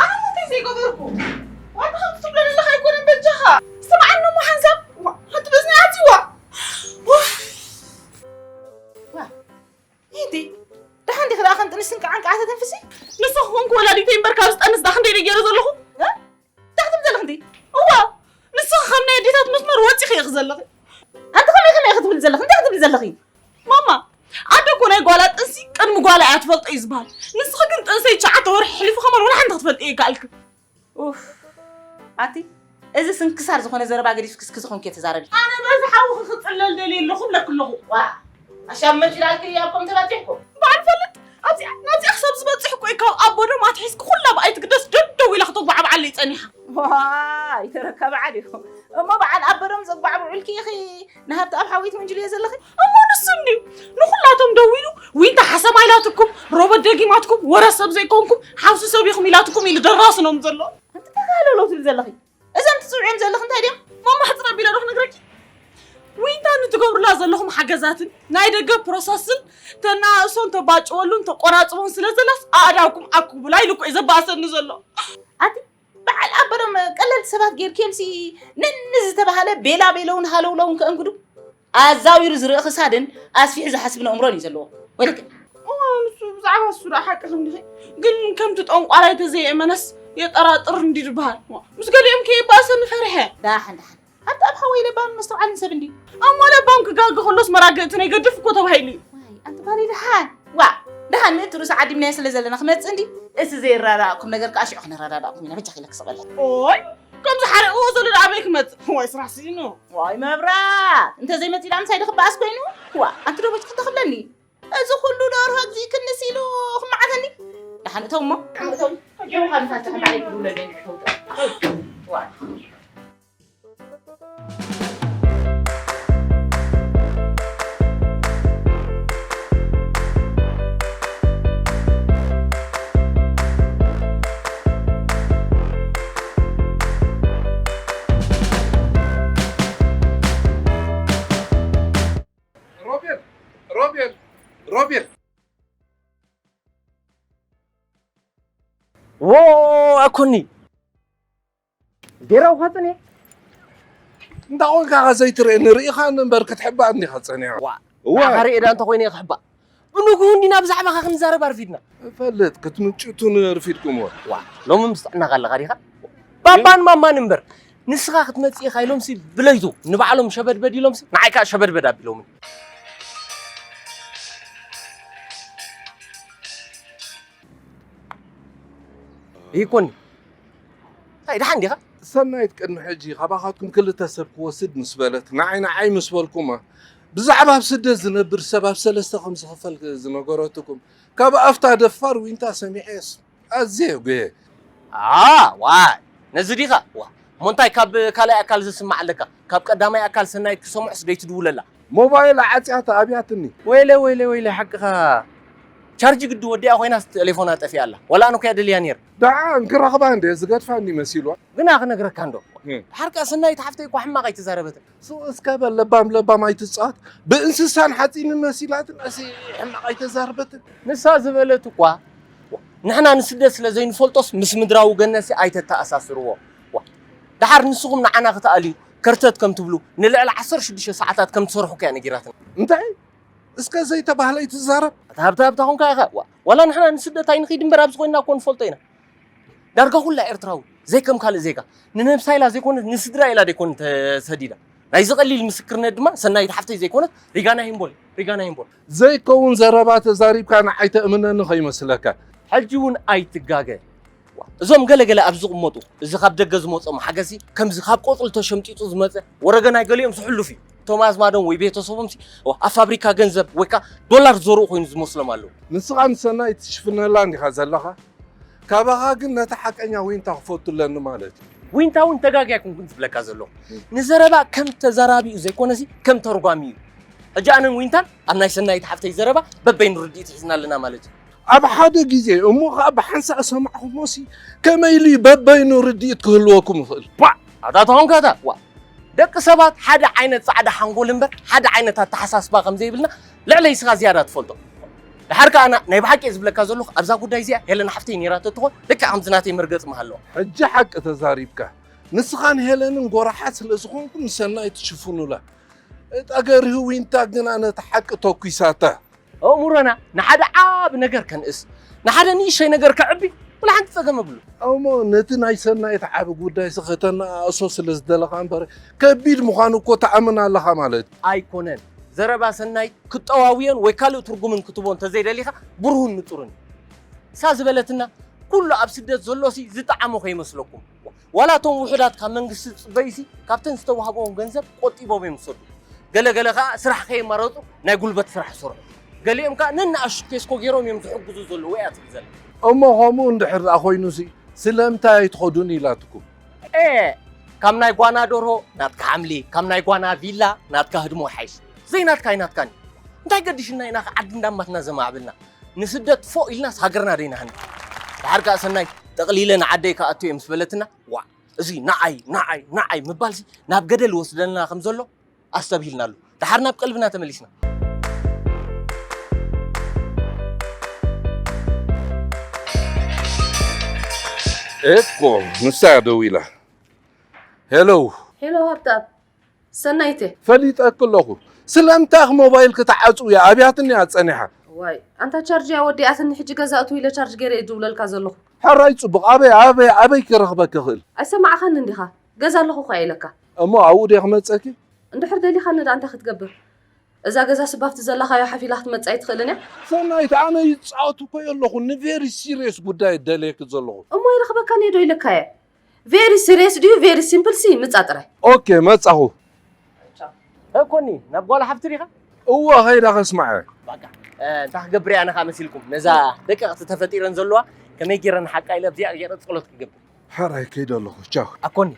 ኣነ እንታይ ዘይገበርኩ? ዋና ከምቲ ትብሎ ዘለኻ ኣይኮነን በጃኻ። ስምዓኒ እሞ ሓንሳብ፣ ዋ፣ ሓንቲ በዝኒ ኣትይዋ። ዋ። ዋ። ይዲ፣ ደሓን ዲኺ ደኣ ከም ጥንስን ከዓንቀዓ ተተንፍሲ? ንስኺ ኮንኪ ወላዲተይ እምበር ካብ ዝጠንስ ደኣ ክንደይ ኢለ ገይረ ዘለኹ? እ? እንታይ ክትብሊ ዘለኺ እንዲ? እዋ፣ ንስኺ ከም ናይ ኣዴታት መስመር ወጺኺ ኢኺ ዘለኺ። ኣንቲ ከመይ ከመይ ኢኺ ትብሊ ዘለኺ? እንታይ ክትብሊ ዘለኺ? ማማ፣ ኣደ እኮ ናይ ጓላ ጥንሲ ቅድሚ ጓላ እያ ትፈልጦ እዩ ዝበሃል። ንስኺ ግን ጥንሰይ ትሽዓተ ወርሒ ሕሊፉ ከማን ወላ ሓንቲ ክትፈልጢ ኣይከኣልክን። ኡፍ፣ ኣቲ እዚ ስንክሳር ዝኾነ ዘረባ ገዲፍኪ እስኪ ዝኾንኪ እየ ተዛረቢ። ኣነ በዚ ሓውኺ ክጽለል ደልየ ኣለኹ እብለኪ ኣለኹ። ዋ፣ ኣሻብ መን ጭላልኪ ኣብ ከም ተባጺሕኩ? በዓል ፈልጥ፣ ኣብዚኣ፣ ናብዚኣ ክሳብ ዝበጽሕ እኮ እዩ ካብ ኣቦ ዶም ኣትሒዝኪ ኩላ ብኣይ ትግደስ ደው ደው ኢላ ክተጉባዕብዓለይ ጸኒሓ። ዋ፣ ይተረካ በዓል እዩ። እሞ በዓል ኣቦ ዶም ዘጉባዕብዑልኪ ኢኺ ንሃብቲ ኣብ ሓወይ ትወንጅልዮ ዘለኺ? እሞ ንሱ እንድዩ ንኹላቶም ደው ኢሉ፣ ዊንታ ሓሰማ ኢላትኩም፣ ሮቦት ደጊማትኩም፣ ወረ ሰብ ዘይኮንኩም፣ ሓውሲ ሰብ ኢኹም ኢላትኩም ኢሉ ደራስኖም ዘሎ። ኣንቲ ተጋለሎ ትብል ዘለኺ? እዞም ትጽውዕዮም ዘለኺ እንታይ ድዮም? ማማ ሕጽር ኣቢለ ዶ ክነግረኪ? ዊንታ ንትገብሩላ ዘለኹም ሓገዛትን ናይ ደገ ፕሮሰስን ተናእሶን ተባጭወሉን ተቆራጽቦን ስለ ዘላስ ኣእዳውኩም ኣኩቡላ ኢሉ እኮ እዩ ዘባእሰኒ ዘሎ። ኣቲ በዓል ኣበሮም ቀለልቲ ሰባት ጌርክዮምሲ ነኒ ዝተባህለ ቤላ ቤለውን ሃለውለውን ከእንግዱ ኣዛዊሩ ዝርኢ ክሳድን ኣስፊሑ ዝሓስብን ኣእምሮን እዩ ዘለዎ። ወይለኪ እዋ፣ ንሱ ብዛዕባ እሱ ደኣ ሓቂ ክንዲኺ፣ ግን ከምቲ ጠንቋላይ ተዘየእመነስ የጠራጥር እንዲ ዝበሃል። ምስ ገሊኦም ከየባእሰኒ ፈሪሐ። ዳሓን ዳሓን ኣብቲ ኣብ ሓወይ ለባምን መስተውዓልን ሰብ እንዲ። እሞ ለባም ክጋገ ከሎስ መራገእቲ ናይ ገድፍ እኮ ተባሂሉ እዩ። ዋይ ኣንቲ ጓለይ ደሓን ዋ፣ ደሓን ምእንቲ ርእሲ ዓዲምናዮ ስለ ዘለና ክመጽእ እንዲ። እቲ ዘይረዳዳእኩም ነገር ከኣ ሽዑ ክነረዳዳእኩም ኢና። በጃኺ ኢለኪ ስቕ በሊ። ኦይ፣ ከምዚ ሓሪቕዎ ዘሎ ደኣ ኣበይ ክመጽእ? ዋይ ስራሕ ስኢኑ። ዋይ መብራት፣ እንተ ዘይመጺኡ ደኣ ምሳይ ዶ ክበኣስ ኮይኑ? ዋ፣ ኣንቲ ዶ በጃኺ ተኽብለኒ? እዚ ኩሉ ደርሆ እዚ ክንስ ኢሉ ክመዓተኒ? ደሓን እተው እሞ። እተው። ጀምኻ ንፋትሕ ባዕለይ ክድውለለይ ክተውጥ። ዋ። ሮቤል፣ ሮቤል፣ ሮቤል። ዎ ኣኮኒ። ጌራው ኸጽኔ። እንዳ ቆልካ ዘይትርእየኒ ርኢኻኒ እምበር ክትሕባእ እንዲኻ ጸኒኻ። ዋ። እዋ። ንዓኻ ርኤ ዳ እንተኾይነ እየ ክሕባእ። ብንግሁ እንዲና ብዛዕባኻ ክንዛረብ ኣርፊድና። እፈልጥ፣ ክትምጭቱን ኣርፊድኩም እወ። ዋ። ሎሚ ምስ ጥዕናኻ ኣለኻ ዲኻ? ባባን ማማን እምበር። ንስኻ ክትመጽእ ኢኻ ኢሎምሲ ብለይቱ ንባዕሎም ሸበድበድ ኢሎምሲ ንዓይ ከኣ ሸበድበድ ኣቢሎምኒ። ይኮኒ። እንታይ ደሓን ዲኻ? ሰናይት ቅድሚ ሕጂ ካባኻትኩም ክልተ ሰብ ክወስድ ምስ በለት፣ ንዓይ ንዓይ ምስ በልኩማ፣ ብዛዕባ ኣብ ስደት ዝነብር ሰብ ኣብ ሰለስተ ከም ዝኽፈል ዝነገረትኩም፣ ካብ ኣፍታ ደፋር ዊንታ ሰሚዐስ ኣዝየ ጉየ። ኣ፣ ዋይ፣ ነዚ ዲኻ? ዋ፣ እሞ እንታይ ካብ ካልኣይ ኣካል ዝስማዕ ኣለካ? ካብ ቀዳማይ ኣካል ሰናይት ክሰምዖስ ደይትድውለላ? ሞባይል ዓጽያታ ኣብያትኒ። ወይለ፣ ወይለ፣ ወይለ፣ ሓቅኻ። ቻርጅ ግዲ ወዲኣ ኮይናስ ቴሌፎና ጠፊኣ ኣላ። ወላ ኣነ እኮ እያ ደልያ ነይረ። ደሓን ክረኽባ እንደ ዝገድፋኒ መሲልዋ። ግና ክነግረካ እንዶ። እም። ድሓር ከኣ ሰናይት ሓፍተይ እኳ ሕማቕ ኣይተዛረበትን። ሱቕ እስከ በል ለባም ለባም ኣይትጻወት። ብእንስሳን ሓጺንን መሲላትን እሲ ሕማቕ ኣይተዛረበትን። ንሳ ዝበለት እኳ ንሕና ንስደት ስለ ዘይንፈልጦስ ምስ ምድራዊ ገነሲ ኣይተተኣሳስርዎ። ዋ። ደሓር ንስኹም ንዓና ክትኣልዩ ከርተት ከም ትብሉ ንልዕሊ ዓሰርተ ሽዱሽተ ሰዓታት ከም ትሰርሑ እኮ እያ ነጊራትና። እንታይ? እስከ ዘይተባህለ ኣይትዛረብ። ኣታ ሃብታ ሃብታ ኾንካ ኢኻ። ዋ-፣ ዋላ ንሕና ንስደት ኣይንኺድ እምበር ኣብዚ ኮይንና እኮ ንፈልጦ ኢና። ዳርጋ ኩላ ኤርትራዊ ዘይከም ካልእ ዜጋ ንነብሳ ኢላ ዘይኮነት ንስድራ ኢላ ደይኮን ተሰዲዳ። ናይዚ ቀሊል ምስክርነት ድማ ሰናይት ሓፍተይ ዘይኮነት ሪጋና ሂምቦል፣ ሪጋና ሂምቦል። ዘይከውን ዘረባ ተዛሪብካ ንዓይ ተእምነኒ ከይመስለካ። ሕጂ እውን ኣይትጋገ። እዞም ገለ ገለ ኣብ ዝቕመጡ፣ እዚ ካብ ደገ ዝመጾም ሓገዝሲ ከምዚ ካብ ቆጽሊ ተሸምጢጡ ዝመጸ ወረገናይ ገሊኦም ዝሕሉፍ እዩ። እቶም ኣዝማዶም ወይ ቤተሰቦምሲ ኣብ ፋብሪካ ገንዘብ ወይ ከኣ ዶላር ዝዘርኡ ኮይኑ ዝመስሎም ኣለዉ። ንስኻ ንሰናይት ትሽፍነላ እንዲኻ ዘለኻ? ካባኻ ግን ነታ ሓቀኛ ዊንታ ክፈቱ ኣለኒ ማለት እዩ። ዊንታ እውን ተጋግያ ኣይኮንኩን ዝብለካ ዘለኹ። ንዘረባ ከም ተዛራቢኡ ዘይኮነሲ ከም ተርጓሚ እዩ። ሕጂ ኣነን ዊንታን ኣብ ናይ ሰናይት ሓፍተይ ዘረባ በበይኑ ርድኢት ሒዝና ኣለና ማለት እዩ። ኣብ ሓደ ግዜ እሞ ኸዓ ብሓንሳእ ሰማዕኹሞሲ ከመይ ኢሉ እዩ በበይኑ ርድኢት ክህልወኩም ይኽእል? ባ ኣታ ተኾንካ እታ ዋ ደቂ ሰባት ሓደ ዓይነት ጻዕዳ ሓንጎል እምበር ሓደ ዓይነት ኣተሓሳስባ ከም ዘይብልና ልዕለይ እስኻ ዝያዳ ትፈልጦ። ድሓር ከኣ ኣና ናይ ብሓቂ እየ ዝብለካ ዘለኹ ኣብዛ ጉዳይ እዚኣ ሄለን ሓፍተይ ነይራ ተትኾን ልክዕ ከምዚ ናተይ መርገጺ ምሃለዋ። ሕጂ ሓቂ ተዛሪብካ። ንስኻን ሄለንን ጎራሓት ስለ ዝኾንኩም ንሰናይ ትሽፍኑላ። እታ ገርሂ ዊንታ ግና ነቲ ሓቂ ተኲሳታ። ኣእምሮና ንሓደ ዓቢ ነገር ከንእስ ንሓደ ንእሽተይ ነገር ከዕቢ ወላ ሓንቲ ጸገም የብሉ። እሞ ነቲ ናይ ሰናይት ዓቢ ጉዳይሲ ከተነኣእሶ ስለ ዝደለኻ እምበር ከቢድ ምዃኑ እኮ ትኣምን ኣለኻ ማለት እዩ። ኣይኮነን። ዘረባ ሰናይት ክጠዋውዮን ወይ ካልእ ትርጉምን ክትቦ እንተዘይደሊኻ ብሩህን ንጹርን እዩ። እሳ ዝበለትና ኩሉ ኣብ ስደት ዘሎሲ ዝጠዓሞ ከይመስለኩም። ዋላ እቶም ውሑዳት ካብ መንግስቲ ዝጽበዩሲ ካብተን ዝተዋህቦም ገንዘብ ቆጢቦም እዮም ዝሰዱ። ገለ ገለ ከኣ ስራሕ ከየማረጹ ናይ ጉልበት ስራሕ ይሰርሑ። ገሊኦም ከኣ ነንኣሽቱ ቴስኮ ገይሮም እዮም ዝሕግዙ ዘለዉ እያ ትብል ዘላ። እሞ ከምኡ እንድሕር ደኣ ኮይኑሲ ስለምንታይ ኣይትኸዱን ኢላትኩም? ኤ ካብ ናይ ጓና ደርሆ ናትካ ሓምሊ፣ ካብ ናይ ጓና ቪላ ናትካ ህድሞ ይሓይሽ። ዘይናትካ ኣይናትካን እዩ። እንታይ ገዲሽና ኢና ከ ዓዲ እንዳማትና ዘማዕብልና? ንስደት ፎእ ኢልናስ ሃገርና ደይናሃኒ። ድሓር ከኣ ሰናይ ጠቕሊለ ንዓደይ ክኣቱ እየ ምስ በለትና ዋዕ እዚ ንዓይ ንዓይ ንዓይ ምባልሲ ናብ ገደል ይወስደና ከም ዘሎ ኣስተብሂልናሉ። ድሓር ናብ ቀልብና ተመሊስና። እኮ ንሳ እያ ደዊላ። ሄሎ። ሄሎ ሃብታም። ሰናይት እየ። ፈሊጠኪ ኣለኹ። ስለምንታይ ኢኺ ሞባይልኪ ተዓጽውያ ኣብያትኒ እያ ጸኒሓ። ዋይ ኣንታ ቻርጅ እያ ወዲኣትኒ ሕጂ ገዛ እትው ኢለ ቻርጅ ገይረ እየ ዝድውለልካ ዘለኹ። ሕራይ ጽቡቕ ኣበይ ኣበይ ኣበይ ክረኽበኪ እኽእል? ኣይሰማዕኻኒ እንዲኻ ገዛ ኣለኹ እኳ እየ ኢለካ። እሞ ኣብኡ ድየ ክመጸኪ? እንድሕር ደሊኻኒ ደኣ እንታይ ክትገብር? እዛ ገዛስ ባብቲ ዘላኻዮ ሓፊላ ክትመጽእ ኣይትኽእልን እያ። ሰናይት ኣነ ይጻወት እኮ የለኹ ንቬሪ ሲሪየስ ጉዳይ ደልየኪ ዘለኹ። እሞ ይረኽበካ እየ ዶ ኢለካ እየ። ቬሪ ሲሪየስ ድዩ ቬሪ ሲምፕል ሲ ምጻ ጥራይ። ኦኬ መጻኹ። እኮኒ ናብ ጓል ሓፍቲ ዲኻ? እወ ኸይዳ ከስማዐ። በቃ እንታይ ክገብር እያ ኣነ ከዓ መሲልኩም ነዛ ደቀቕቲ ተፈጢረን ዘለዋ ከመይ ገይረ ንሓቃ ኢለ ኣብዚኣ ገይረ ፀሎት ክገብር። ሕራይ ከይደ ኣለኹ ቻው። ኣኮኒ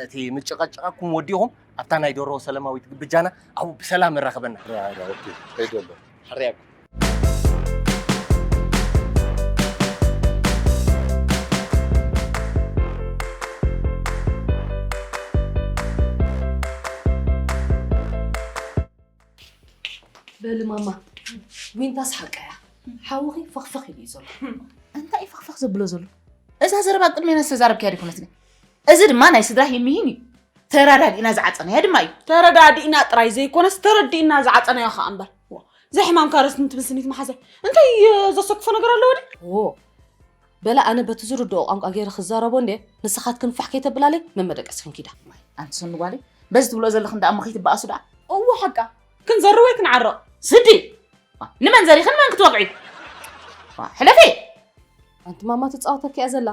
እቲ ምጭቐጭቐኩም ወዲኹም ኣብታ ናይ ዶሮ ሰለማዊት ግብጃና ኣብኡ ብሰላም የራኽበና። ሕራይ ኦኬ ከይደ ኣለኹ። ሕራይ ኣኮኒ። በሊ ማማ ዊንታስ ሓቃ እያ ሓውኺ ፈኽፈኽ ኢሉ እዩ ዘሎ። እንታይ እዩ ፈኽፈኽ ዘብሎ ዘሎ? እዛ ዘረባ ቅድሜና ዝተዛረብክያ ዶ ኣይኮነትን? እዚ ድማ ናይ ስድራ ሂሚሂም እዩ። ተራዳዲእና ዝዓፀናያ ድማ እዩ። ተረዳዲእና ጥራይ ዘይኮነስ ተረዲእና ዝዓፀናዮ ከዓ እምበር። ዘይ ሕማምካ ረስኒ ትብል ስኒት መሓዛይ እንታይ ዘሰክፎ ነገር ኣለዎ ድዩ? ዎ በላ ኣነ በቲ ዝርድኦ ቋንቋ ገይረ ክዛረቦ እንድየ ንስኻትክን ፋሕ ከይተብላለይ መመደቀስክን ኪዳ። ኣንቲ ሰኑ ጓለይ በዚ ትብልኦ ዘለኽን ደኣ እሞ ከይትበኣሱ ደኣ። እወ ሓቃ ክንዘሪ ወይ ክንዓርቕ። ስዲ ንመን ዘሪኽን መን ክትወቕዒ? ሕለፊ ኣንቲ ማማ ትጻወተኪ እያ ዘላ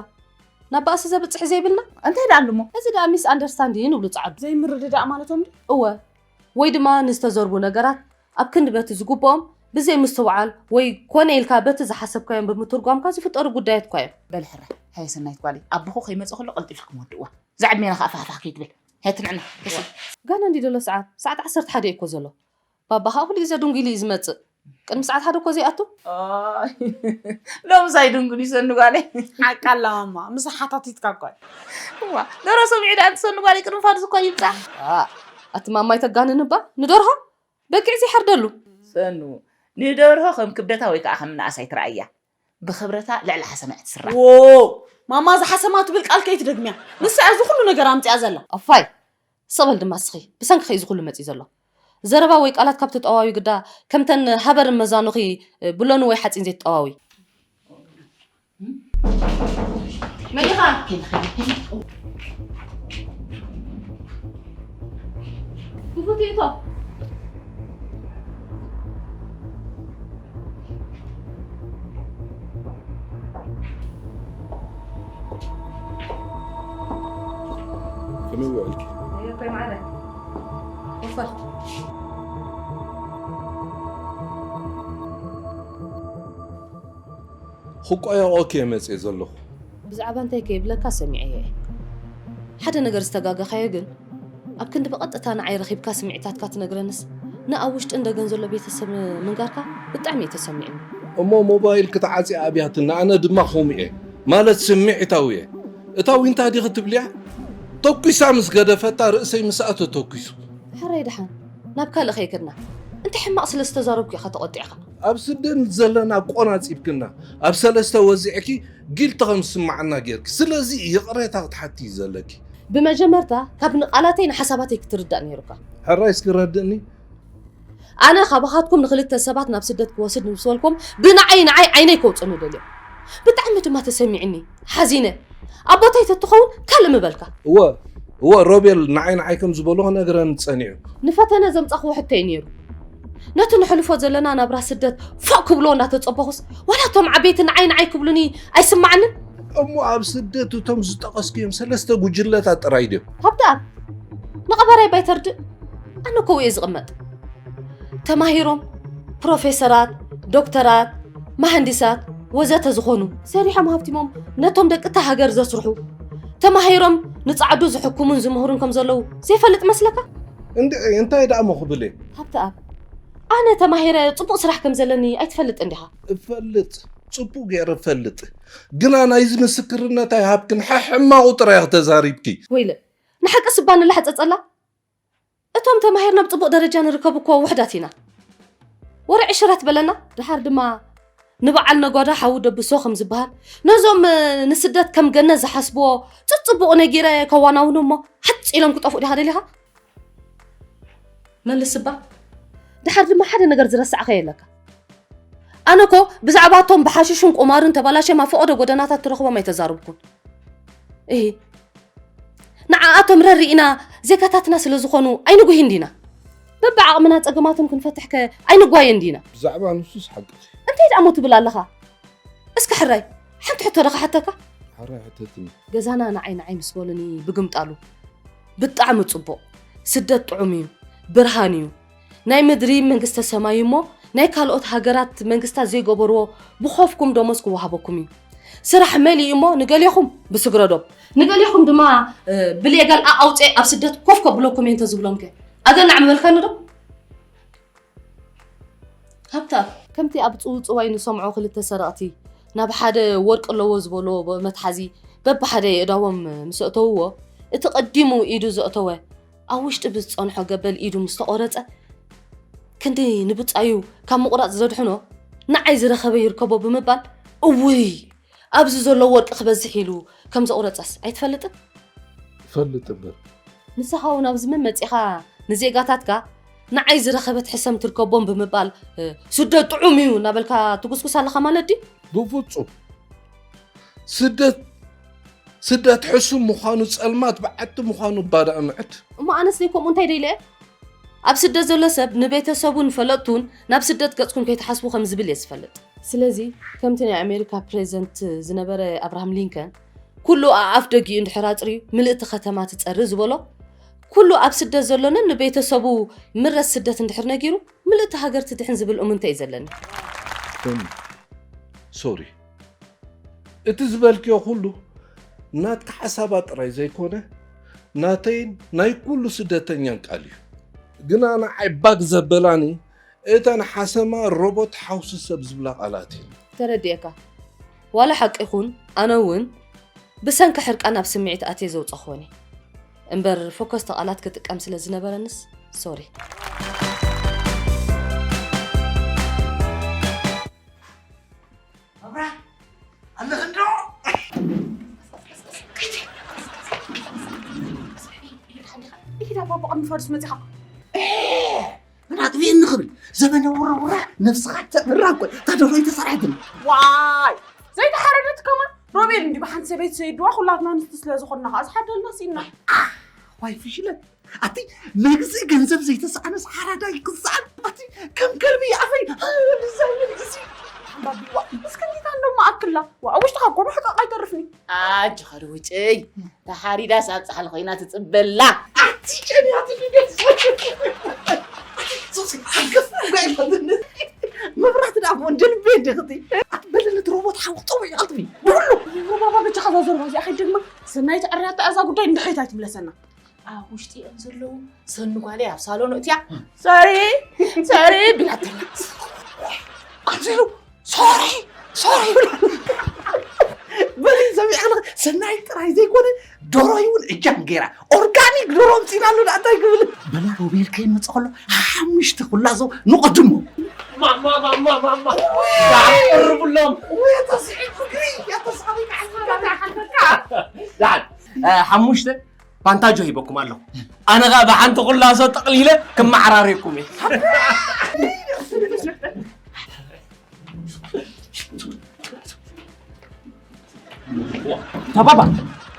ናብ ባእሲ ዘብጽሕ ዘይብልና እንታይ ደኣ ኣሉሞ እዚ ደኣ ሚስ ኣንደርስታንዲን ይብሉ ጻዕዱ ዘይምርድዳእ ማለቶም ድዩ እወ ወይ ድማ ንዝተዘርቡ ነገራት ኣብ ክንዲ በቲ ዝግብኦም ብዘይ ምስትውዓል ወይ ኮነ ኢልካ በቲ ዝሓሰብካዮም ብምትርጓምካ ዝፍጠሩ ጉዳያት እኳ እዮም በሊ ሕራይ ሃየ ሰናይት ጓለይ ኣቦኹ ከይመጸ ከሎ ቀልጢፍኪ ክም ወድእዋ እዛ ዕድሜና ከኣ ፋሕፋሕ ከይትብል ሃየ ትንዕና ተስኢ ጋና እንዲ ደሎ ሰዓት ሰዓት ዓሰርተ ሓደ እዩ እኮ ዘሎ ባባ ከዓ ኩሉ ግዜ ዱንጊሉ እዩ ዝመፅእ። ቅድሚ ሰዓት ሓደ እኮ ዘይኣቱ። ኣይ፣ ሎምስ ኣይድንጉን ይሰኒ ጓለይ። ሓቃ ኣላ ማማ፣ ምሳሕ ሓታቲትካ እኮ እያ። እዋ፣ ደሮ ሰሚዑ ደኣ ትሰኒ ጓለይ ቅድሚ ፋዱስ እኮ ይምፃእ። ዋ፣ ኣቲ ማማ ኣይተጋንን እባ፣ ንደርሆ በጊዕ ዘይሓርደሉ። ሰኑ፣ ንደርሆ ከም ክብደታ ወይ ከዓ ከም ምንኣስ ኣይትረኣያ። ብኽብረታ ልዕሊ ሓሰማ እያ ትስራሕ። ዎ፣ ማማ እዛ ሓሰማ ትብል ቃል ከይትደግምያ። ንሳ እያ እዚ ኩሉ ነገር ኣምፂኣ ዘላ። ኣፋይ፣ ስቕ በል ድማ እስኺ፣ ብሰንክኺ እዩ እዚ ኩሉ መፂኡ ዘሎ። ዘረባ ወይ ቃላት ካብ ትጠዋዊ ግዳ ከምተን ሃበርን መዛኑኺ ብሎኒ ወይ ሓፂን ዘይትጠዋዊ። መን ኢኻ? ክፉት እቶ። ከመይ ውዕልኪ? ኮይ ማዕረ ወፈር ክቆየቆኪ እየ መፅየ ዘለኹ። ብዛዕባ እንታይ ከይብለካ ሰሚዐዮ እየ። ሓደ ነገር ዝተጋገኻዮ ግን ኣብ ክንዲ ብቐጥታ ንዓይ ረኺብካ ስምዒታትካ ትነግረንስ ንኣብ ውሽጥን ደገን ዘሎ ቤተሰብ ምንጋርካ ብጣዕሚ እዩ ተሰሚዕኒ። እሞ ሞባይል ክትዓጺ ኣብያትና፣ ኣነ ድማ ከምኡ እየ። ማለት ስምዒታዊ እየ። እታ ዊንታ ዲኺ ትብልያ? ተኩሳ ምስ ገደፈታ ርእሰይ ምስ ኣተ ተኩሱ። ሕራይ ደሓን፣ ናብ ካልእ ከይከድና። እንታይ ሕማቕ ስለ ዝተዛረብኩ ኢኻ ተቖጢዕኻ? ኣብ ስደት ዘለና ቆናጺብክና፣ ኣብ ሰለስተ ወዚዕኪ ጊልቲ ከም ዝስምዓና ጌርኪ። ስለዚ ይቕሬታ ክትሓቲ እዩ ዘለኪ። ብመጀመርታ ካብ ንቓላተይ ንሓሳባተይ ክትርዳእ ነይሩካ። ሕራይ እስኪ ረድእኒ። ኣነ ካባኻትኩም ንኽልተ ሰባት ናብ ስደት ክወስድ ምስ በልኩም ብንዓይ ንዓይ ዓይነይ ከውፅእኒ ደልዮም። ብጣዕሚ ድማ ተሰሚዕኒ፣ ሓዚነ። ኣብ ቦታይ ተትኸውን ካልእ ምበልካ። እወ እወ፣ ሮቤል ንዓይ ንዓይ ከም ዝበሎ ክነግረኒ ጸኒዑ። ንፈተነ ዘምጻኽዎ ሕቶ እዩ ነይሩ። ነቲ ንሕልፎ ዘለና ናብራ ስደት ፎእ ክብልዎ እንዳተጸበኹስ፣ ዋላ እቶም ዓበይቲ ንዓይ ንዓይ ክብሉኒ ኣይስማዓንን። እሞ ኣብ ስደት እቶም ዝጠቐስክዮም ሰለስተ ጉጅለታት ጥራይ ድዮም? ሃብተኣብ፣ ንቐባራይ ባይተርድእ። ኣነ እኮ እየ ዝቕመጥ። ተማሂሮም ፕሮፌሰራት፣ ዶክተራት፣ መሃንዲሳት ወዘተ ዝኾኑ፣ ሰሪሖም ሃብቲሞም ነቶም ደቂ እታ ሃገር ዘስርሑ፣ ተማሂሮም ንጻዕዱ ዝሕክሙን ዝምህሩን ከም ዘለዉ ዘይፈልጥ መስለካ? እንድዒ፣ እንታይ ደኣ እሞ ክብል እየ? ሃብተኣብ፣ ኣነ ተማሂረ ጽቡቕ ስራሕ ከም ዘለኒ ኣይትፈልጥን ዲኻ? እፈልጥ፣ ጽቡቕ ገይረ እፈልጥ። ግና ናይዚ ምስክርነት ኣይሃብክን፣ ሕማቑ ጥራይ ኢኺ ተዛሪብኪ። ወይለ፣ ንሓቂ ስባ ንላሕጸጸላ? እቶም ተማሂርና ብጽቡቕ ደረጃ ንርከብ እኮ ውሑዳት ኢና። ወረ ዕሽራት በለና። ደሓር ድማ ንበዓል ነጓዳ ሓዊ ደብሶ ከም ዝበሃል፣ ነዞም፣ እ፣ ንስደት ከም ገነት ዝሓስብዎ ጽጽቡቕ ነጊረ ከዋናውኑ እሞ ሓጽ ኢሎም ክጠፍኡ ዲኻ ደሊኻ? መልስ እባ። ደሓር ድማ ሓደ ነገር ዝረሳዕኸ የለካ። ኣነ እኮ ብዛዕባ እቶም ብሓሽሽን ቁማርን ተባላሽዮም ኣብ ፈቐዶ ጎደናታት ትረኽቦም ኣይተዛረብኩን። እሂ፣ ንዓኣቶም ረሪእና ዜጋታትና ስለ ዝኾኑ ኣይንጉሂን ዲና? በብዓቕምና ጸገማቶም ክንፈትሕከ ኣይንጓየን ዲና? ብዛዕባ ንሱስ ሓቅኺ። እንታይ ደኣ እሞ ትብል ኣለኻ? እስከ ሕራይ፣ ሓንቲ ሕቶ ዶ ክሓተካ? ሕራይ ሕተትኒ። ገዛና ንዓይ ንዓይ ምስ በሉኒ ብግምጣሉ፣ ብጣዕሚ ጽቡቕ። ስደት ጥዑም እዩ፣ ብርሃን እዩ። ናይ ምድሪ መንግስተ ሰማይ እሞ ናይ ካልኦት ሃገራት መንግስታት ዘይገበርዎ ብኾፍኩም ደሞዝ ክወሃበኩም እዩ። ስራሕ መሊኡ እሞ ንገሌኹም ብስግረዶብ፣ ንገሌኹም ድማ፣ እ፣ ብሌጋል ኣውፅኤ ኣብ ስደት ኮፍ ከብለኩም እየ እንተዝብሎም ከ? ኣገናዕ ምበልካኒ ዶ? ሃብታ፣ ከምቲ ኣብ ጽውጽዋይ ንሰምዖ ክልተ ሰረቕቲ ናብ ሓደ ወርቂ ኣለዎ ዝበልዎ መትሓዚ በብሓደ የእዳዎም ምስ ኣእተውዎ፣ እቲ ቀዲሙ ኢዱ ዘእተወ ኣብ ውሽጢ ብዝጸንሖ ገበል ኢዱ ምስ ተቖረጸ፣ ክንዲ ንብጻዩ ካብ ምቑራጽ ዘድሕኖ ንዓይ ዝረኸበ ይርከቦ ብምባል፣ እውይ፣ ኣብዚ ዘሎ ወርቂ ክበዝሕ ኢሉ ከም ዘቑረጸስ ኣይትፈልጥን? እፈልጥ እምበር። ንስኻ እውን ኣብዚ መን መጺኻ ንዜጋታትካ ንዓይ ዝረኸበት ሕሰም ትርከቦም ብምባል፣ እ፣ ስደት ጥዑም እዩ እናበልካ ትጉስጉስ ኣለኻ ማለት ድዩ? ብፍጹም። ስደት፣ ስደት ሕሱም ምዃኑ፣ ጸልማት በዓቲ ምዃኑ እባ ደኣ ምዕድ። እሞ ኣነስ ደይ ከምኡ እንታይ ደይለ? ኣብ ስደት ዘሎ ሰብ ንቤተሰቡን ፈለጥቱን ናብ ስደት ገጽኩም ከይትሓስቡ ከም ዝብል እየ ዝፈልጥ። ስለዚ ከምቲ ናይ ኣሜሪካ ፕሬዚደንት ዝነበረ ኣብርሃም ሊንከን፣ "ኩሉ ኣኣፍ ደጊኡ እንድሕር ኣጽርዩ ምልእቲ ከተማ ትጸሪ" ዝበሎ፣ ኩሉ ኣብ ስደት ዘሎንን ንቤተሰቡ ምረት ስደት እንድሕር ነጊሩ ምልእቲ ሃገር ትድሕን ዝብል እምንቶ እዩ ዘለኒ። ሶኒ፣ ሶሪ። እቲ ዝበልክዮ ኩሉ ናትካ ሓሳባት ጥራይ ዘይኮነ፣ ናተይን ናይ ኩሉ ስደተኛን ቃል እዩ። ግና ንዓይ ባክ ዘበላኒ እተን ሓሰማ ሮቦት ሓውሲ ሰብ ዝብላ ቃላት እዩ። ተረዲኤካ። ዋላ ሓቂ ይኹን፣ ኣነ እውን ብሰንኪ ሕርቃን ኣብ ስምዒት ኣትየ ዘውጸኽወን እየ። እምበር ፎከስቲ ቃላት ክጥቀም ስለ ዝነበረንስ፣ ሶሪ። መብራት ኣለኽንዶ? ኢዳ ባባ ቅድሚ ፋዱስ መጺኻ። ምን ኣጥፊእኒ ክብል ዘበነ ውራ ውራ ነብስኻ ተብራ እኮ እታ ደርሆ ኣይተሰርሐትን። ዋይ ዘይተሓረደት ከማን ሮቤል እንዲ ብሓንቲ ሰበይቲ ሰይድዋ ኩላትና ንስቲ ስለ ዝኾንና ኸዓ ዝሓደልና ሲና። ዋይ ፍሽለት ኣቲ መግዝኢ ገንዘብ ዘይተሰኣነስ ሓራዳይ ክሰኣን ኣቲ ከም ከልቢ ኣፈይ ዝዛይል ግዚ ሓምባቢዋ እስከ እንዲታ እንደሞ ኣክላ ዋ ውሽጥኻ ጎማ ሕቃቕ ኣይተርፍኒ። ኣጅኻ ዶ ውጭይ ተሓሪዳስ ኣብ ጻሕሊ ኮይና ትጽበላ። ኣቲ ጨንያቲ ፊደስ ሱሲ ሓገፍ ጋይላ መብራት ዳ ሞ እንደ ልቤ እንደኽቲ ኣትበለለት ሮቦት ሓውጦ ወይ ኣልትቢ ብሉ ሮባባ በጃኻ ዛዘርባ እዚኣ ከይደግማ ሰናይት ዕርያታ እዛ ጉዳይ እንድሕሪት ኣይትምለሰና። ኣብ ውሽጢ እዮም ዘለዉ። ሰኑ ጓለይ ኣብ ሳሎን እትያ። ሰሪ፣ ሰሪ፣ ቢላትና። ኣንዚሉ፣ ሶሪ ሶሪ ይብላ። በሊ ሰሚዕና ሰናይ ጥራይ ዘይኮነ ዶሮ ይውን እጃም ገይራ ኦርጋኒክ ዶሮ ኣምፂና ኣሎ እንታይ ክብል በላ ሮቤል ከይመፅ ከሎ ሓሙሽተ ኩላዞ ንቐድሞ። ማማ ማማ ማማ ዳዕቅርብሎም። ዳሓን ሓሙሽተ ፓንታጆ ሂበኩም ኣለኹ። ኣነ ኸኣ ብሓንቲ ኩላሶ ጠቕሊለ ክመዓራረየኩም እየ። ባባ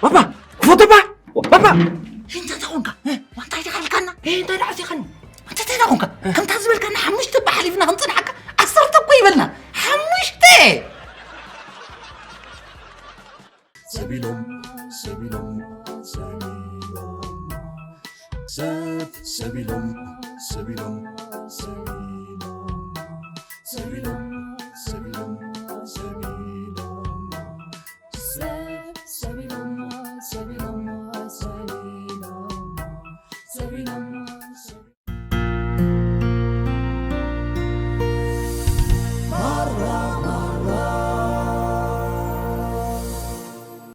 ባባ ፎቶባ ባባ እንታይ ተኾንካ እንታይ ተኻልካና እንታይ ዳዕት ይኸን እንታይ ተኾንካ ከምታ ዝበልካና ሓሙሽተ ባሓሊፍና ክንፅንሓካ ዓሰርተ እኮ ይበልና ሓሙሽተ ሰቢሎም ሰቢሎም ሰቢሎም ሰብ ሰቢሎም ሰቢሎም ሰቢሎም ሰቢሎም ሰቢሎም ሰቢሎም ሰብ ሰቢሎም ሰቢሎም ሰቢሎም ሰቢሎም